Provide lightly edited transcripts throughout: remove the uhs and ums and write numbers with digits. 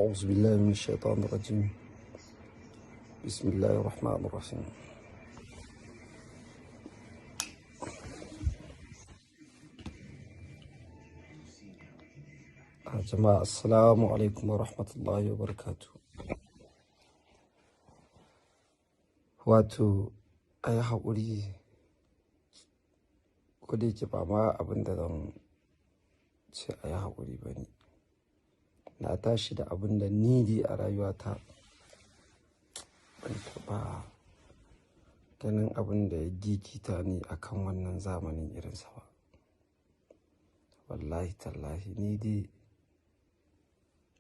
أعوذ بالله من الشيطان الرجيم. بسم الله الرحمن الرحيم. Jama'a, assalamu alaikum wa rahmatullahi wa barakatuh. Wato a yi haƙuri, ko da yake ba ma abin da zan ce a yi haƙuri ba ne. Na tashi da abin da ni dai a rayuwata ban taɓa ganin abin da ya gigita ni akan wannan zamanin irinsa ba. Wallahi tallahi, ni dai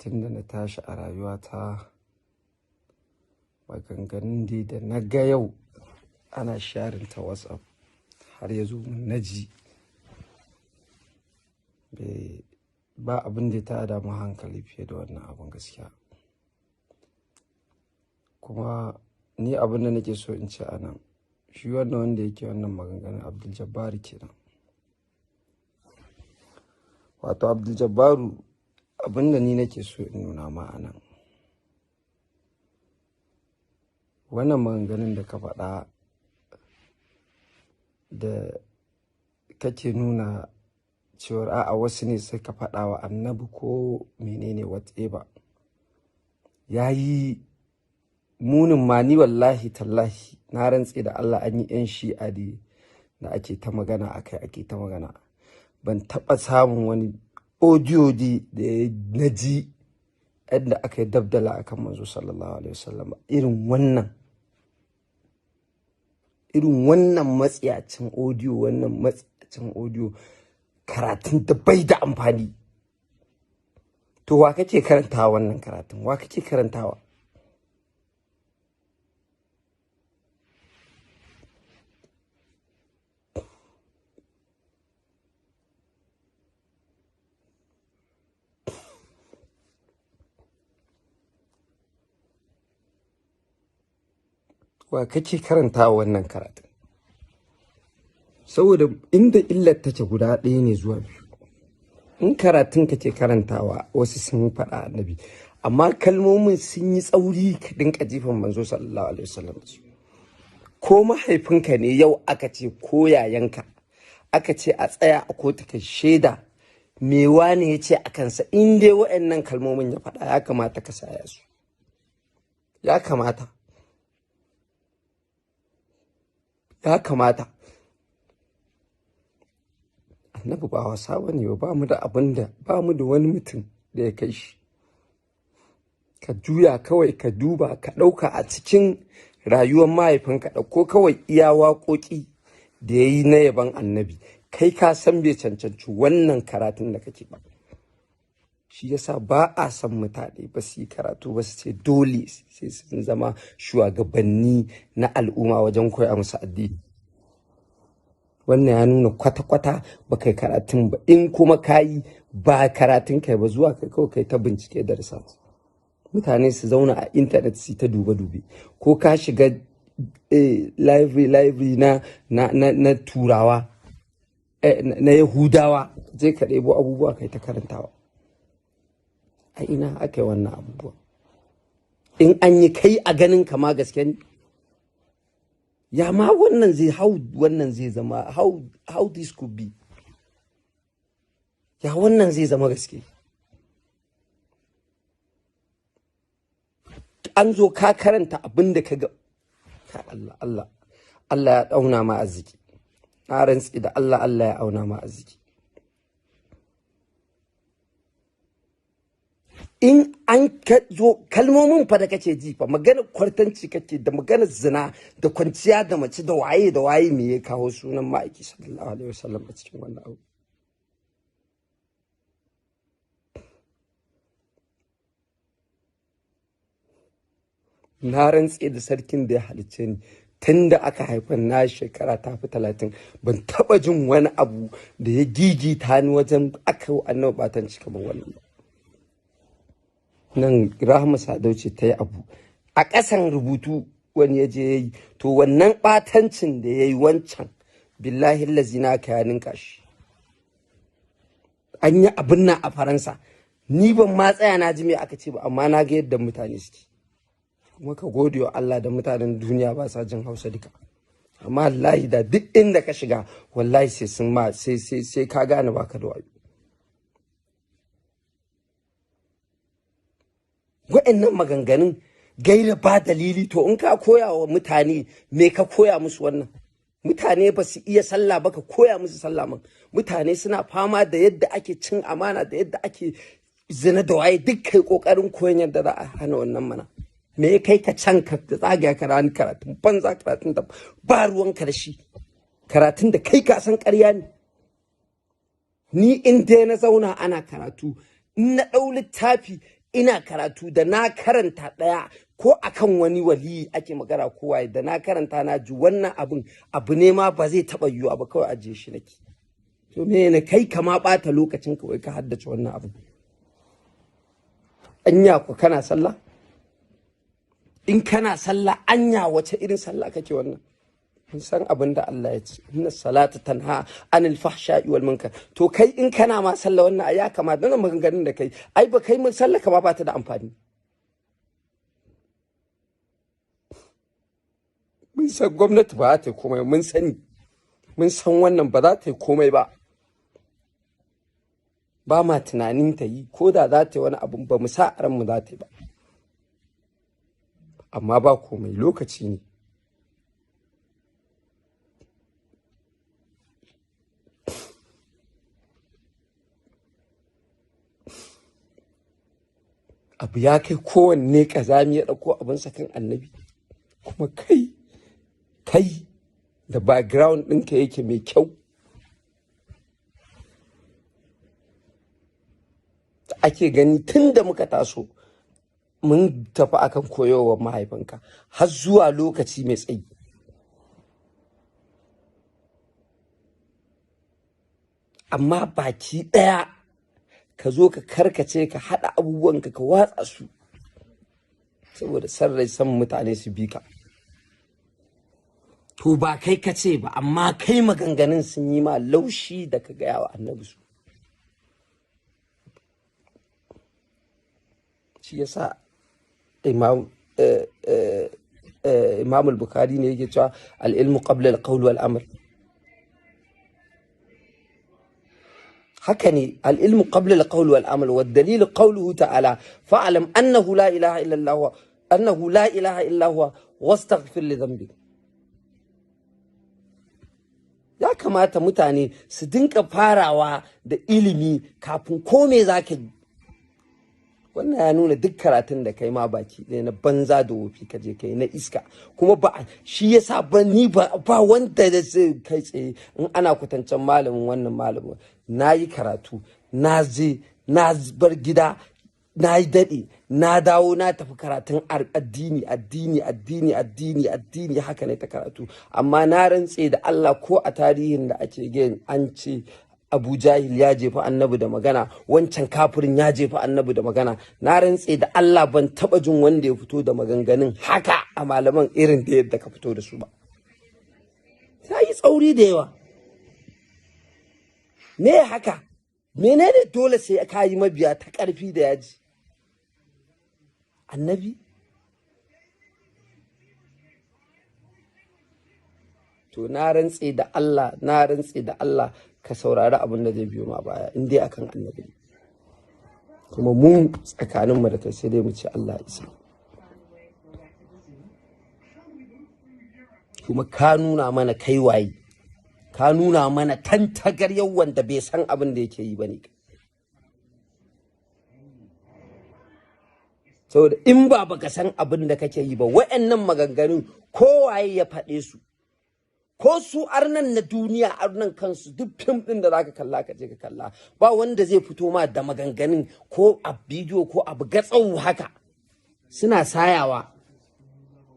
tun da na tashi a rayuwata, maganganun dai da na ga yau ana sharing ta WhatsApp har ya zo mun na ji, ba abin da ya tada mun hankali fiye da wannan abin gaskiya. Kuma ni abin da nake so in ce a nan, shi wannan wanda yake wannan maganganun, Abdul Jabbar kenan. Wato Abdul Jabbaru, abin da ni nake so in nuna ma a nan, wannan maganganun da ka faɗa da kake nuna cewar a'a, wasu ne suka faɗa wa annabi ko menene, whatever, ya yi munin ma. Ni wallahi tallahi, na rantse da Allah, an yi 'yan Shi'a da ake ta magana akai, ake ta magana, ban taɓa samun wani audio da na ji yadda aka yi dabdala akan manzo sallallahu alaihi wasallam irin wannan matsiyacin audio, wannan matsiyacin audio, karatun da bai da amfani. To, wa kake karantawa wannan karatun? Wa kake karantawa? Wa kake karantawa wannan karatun? Saboda inda illar take guda ɗaya ne zuwa biyu. In karatun kake karantawa, wasu sun faɗa annabi, amma kalmomin sun yi tsauri ka dinka jifan manzo sallallahu alaihi wasallam. Ko mahaifinka ne yau aka ce, ko yayanka aka ce a tsaya a kotu ka shaida me wane ya ce a kansa, in dai wa'annan kalmomin ya faɗa, ya kamata ka saya su. Ya kamata, ya kamata. Annabi ba wasa bane ba. Ba mu da abin da ba mu da wani mutum da ya kai shi. Ka juya kawai ka duba, ka ɗauka a cikin rayuwar mahaifinka, ɗauko kawai iya waƙoƙi da ya yi na yaban annabi, kai ka san bai cancanci wannan karatun da kake ba. Shi yasa ba a san mutane ba su yi karatu ba, su ce dole sai sun zama shugabanni na al'umma wajen koya musu addini. Wannan ya nuna kwata-kwata ba kai karatun ba. In kuma ka yi, ba karatun kai ba, zuwa kai kawai kai ta bincike da research. Mutane su zauna a intanet su ta dube-dube, ko ka shiga library na Turawa, na Yahudawa, je ka ɗebo abubuwa kai ta karantawa. A ina aka yi wannan abubuwa? In an yi, kai a ganin kama gaske ne? Ya ma wannan zai, how wannan zai zama, how this could be? Ya wannan zai zama gaske? An zo ka karanta abin da ka ga. Allah, Allah, Allah ya dauna ma arziki. Na rantsi da Allah, Allah ya auna ma arziki. In an ka zo kalmomin fa da kake ji fa, magana kwartanci kake da magana zina da kwanciya da mace da waye da waye, me ya kawo sunan ma'aiki sallallahu alaihi wasallam a cikin wannan abu? Na rantse da sarkin da ya halicce ni, tun da aka haifa na shekara ta fi 30, ban taba jin wani abu da ya gigita ni wajen aka yi annabi batanci kamar wannan ba. Nan Rahama Sadau ce ta yi abu a ƙasan rubutu, wani ya je ya yi. To, wannan ɓatancin da ya yi wancan, billahi lazi na ka ya ninka shi. An yi abin nan a Faransa. Ni ban ma tsaya na ji me aka ce ba, amma na ga yadda mutane suke. Kuma ka gode wa Allah da mutanen duniya ba sa jin Hausa duka. Amma wallahi da duk inda ka shiga, wallahi sai sun ma sai sai sai ka gane baka da wayo. Wa'annan maganganun gaira ba dalili. To in ka koya wa mutane, me ka koya musu? Wannan mutane ba su iya sallah ba, ka koya musu sallah man. Mutane suna fama da yadda ake cin amana, da yadda ake zina, da waye duk. Kai kokarin koyon yadda za a hana wannan mana. Me ya kai ka can ka zagaya ka rani karatun banza, karatun da ba ruwanka da shi, karatun da kai ka san ƙarya ne? Ni in dai na zauna ana karatu, in na ɗau littafi ina karatu, da na karanta ɗaya, ko akan wani waliyi ake magana ko waye, da na karanta na ji wannan abin abu ne ma ba zai taɓa yiwuwa ba, kawai ajiye shi nake. To me ne kai ka ma ɓata lokacin ka wai ka haddace wannan abin? Anya ku kana sallah? In kana sallah, anya wace irin sallah kake? Wannan mun san abin da Allah ya ce, "Inna salata tanha anil fahsha'i wal munkar." To kai in kana ma sallah, wannan ai ya kamata nan maganganun da kai, ai ba kai mun sallah ka ma ba ta da amfani. Mun san gwamnati ba za ta yi komai, mun sani, mun san wannan ba za ta yi komai ba. Ba ma tunanin ta yi, ko da za ta yi wani abu ba mu sa a ranmu za ta yi ba. Amma ba komai, lokaci ne. Abu ya kai kowanne ƙazami ya ɗauko abinsa kan Annabi. Kuma kai da background ɗinka yake mai kyau, da ake gani tun da muka taso mun tafi akan koyarwar mahaifinka har zuwa lokaci mai tsayi, amma baki ɗaya ka zo ka karkace, ka haɗa abubuwanka ka watsa su saboda san rai, san mutane su bi ka. To ba kai ka ce ba, amma kai maganganun sun yi ma laushi da ka gaya wa Annabi su. Shi yasa Imam al-Bukhari ne yake cewa "Al-ilmu qabla al-qawl wal amal". Haka ne, "Al-ilmu qabla al-qawl wal amal", wa dalil qawluhu ta'ala: "Fa'lam annahu la ilaha illa Allah, annahu la ilaha illa huwa, wastaghfir li dhanbik." Ya kamata mutane su dinka farawa da ilimi kafin ko me zaka yi. Wannan ya nuna duk karatun da kai ma baki ɗaya na banza da wofi ka je kai na iska. Kuma ba shi yasa ba ni ba wanda da zai kai tsaye in ana kwatancen malamin wannan malamin. Na yi karatu, na je na bar gida, na yi daɗe, na dawo, na tafi karatun addini, addini, addini, addini, addini. Haka ne ta karatu. Amma na rantse da Allah, ko a tarihin da ake gani an ce Abu Jahil ya jefa Annabi da magana, wancan kafirin ya jefa Annabi da magana, na rantse da Allah ban taba jin wanda ya fito da maganganun haka a malaman irin da yadda ka fito da su ba. Ta yi tsauri da yawa. Me haka? Menene dole sai ka yi mabiya ta ƙarfi da yaji? Annabi, to na rantse da Allah, na rantse da Allah, ka saurari abin da zai biyo ma baya in dai akan Annabi ne. Kuma mu tsakaninmu da kai sai dai mu ce Allah ya isa. Kuma ka nuna mana kai waye, ka nuna mana tantagar wanda bai san abin da yake yi ba ne. Saboda in ba baka san abin da kake yi ba, wa'annan maganganun kowaye ya faɗe su, ko su arnan na duniya, arnan kansu, duk fim ɗin da zaka kalla, ka je ka kalla, ba wanda zai fito ma da maganganun ko a bidiyo ko abu gatsau haka suna sayawa.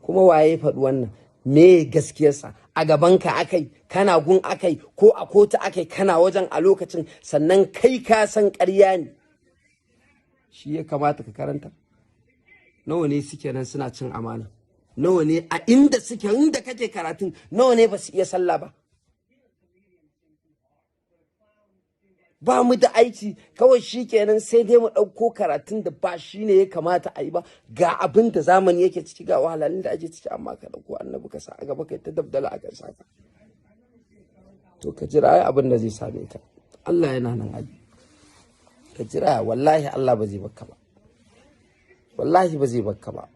Kuma waye faɗi wannan? Me gaskiyarsa? A gabanka akai, kana gun akai, ko a kotu akai, kana wajen a lokacin? Sannan kai ka san ƙarya ne. Shi ya kamata ka karanta. Nawa ne suke nan suna cin amana? Nawa ne a inda suke, inda kake karatun, nawa ne ba su iya sallah ba? Ba mu da aiki kawai, shi kenan, sai dai mu ɗauko karatun da ba shi ne ya kamata a yi ba. Ga abin da zamani yake ciki, ga wahalhalun da ake ciki, amma ka ɗauko Annabi ka sa a gaba, kai ta dabdala a kan saka. To ka jira ai abin da zai same ka. Allah yana nan ai. Ka jira, wallahi Allah ba zai baka ba, wallahi ba zai baka ba.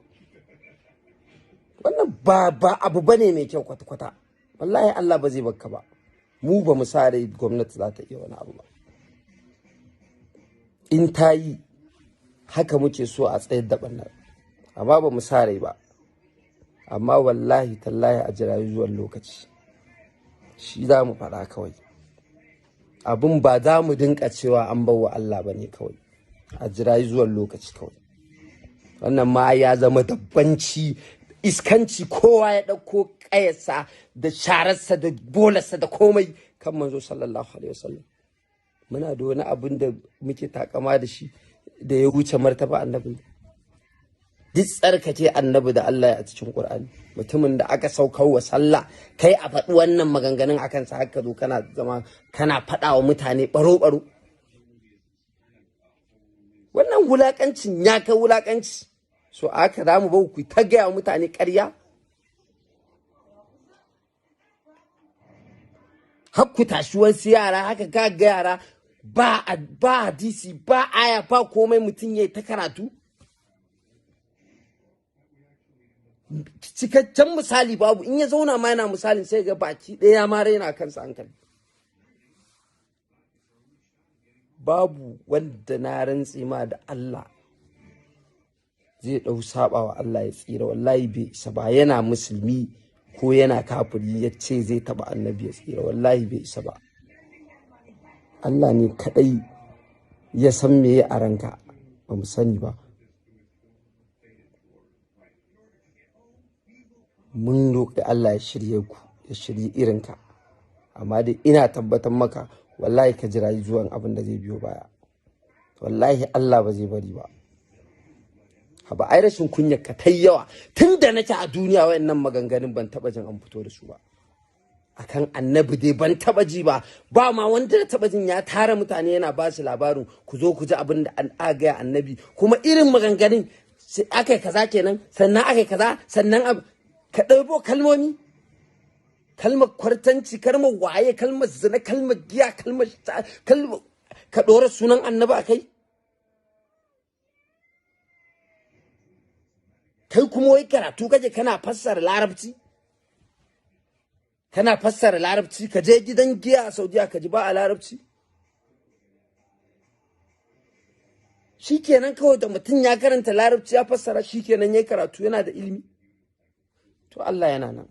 Wannan ba abu bane mai kyau kwata-kwata. Wallahi Allah ba zai baka ba. Mu ba mu sa rai gwamnati za ta iya wani abu ba. In ta yi haka muke so a tsayar da ɓannar, amma ba mu sa rai ba. Amma wallahi tallahi a jira zuwan lokaci, shi za mu faɗa kawai. Abin ba za mu dinka cewa an bawa Allah ba ne kawai, a jira zuwan lokaci kawai. Wannan ma ya zama dabbanci, iskanci. Kowa ya ɗauko ƙayarsa da shararsa da bolarsa da komai kan Manzo sallallahu alaihi wasallam. Muna da wani abin da muke takama da shi da ya wuce martaba Annabi? Duk tsarkake Annabi da Allah ya a cikin Qur'ani, mutumin da aka saukar wa sallah, kai a faɗi wannan maganganun akan sa, haka zo kana zama kana faɗa wa mutane baro baro. Wannan wulakancin ya kai wulakanci. So aka za mu bau ku ta gaya wa mutane ƙarya har ku tashi wasu yara haka? Ka ga yara ba ba hadisi ba aya ba komai, mutum ya ta karatu, cikakken misali babu. In ya zauna ma yana misalin, sai ga baki ɗaya ma raina kansa hankali. Babu wanda, na rantse ma da Allah, zai ɗau saba wa Allah ya tsira. Wallahi bai isa ba. Yana musulmi ko yana kafiri, ya ce zai taɓa Annabi ya tsira, wallahi bai isa ba. Allah ne kaɗai ya san meye a ranka, ba mu sani ba. Mun roƙi Allah ya shirye ku, ya shirye irinka, amma dai ina tabbatar maka, wallahi ka jira zuwan abin da zai biyo baya. Wallahi Allah ba zai bari ba. Haba ai, rashin kunyar ka tai yawa. Tun da nake a duniya, wayannan maganganun ban taba jin an fito da su ba akan Annabi dai, ban taba ji ba. Ba ma wanda da taba jin ya tara mutane yana ba su labarin, ku zo ku ji abin da an gaya Annabi, kuma irin maganganun sai aka kaza kenan, sannan aka kaza, sannan ka ɗauko kalmomi, kalmar kwartanci, kalmar waye, kalmar zina, kalmar giya, kalmar ka ɗora sunan Annabi a kai. Kai kuma wai karatu kake, kana fassara larabci, kana fassara larabci. Ka je gidan giya a Saudiya ka ji ba a larabci. Shikenan kawai da mutum ya karanta larabci ya fassara, shikenan yayi karatu, yana da ilimi. To Allah yana nan.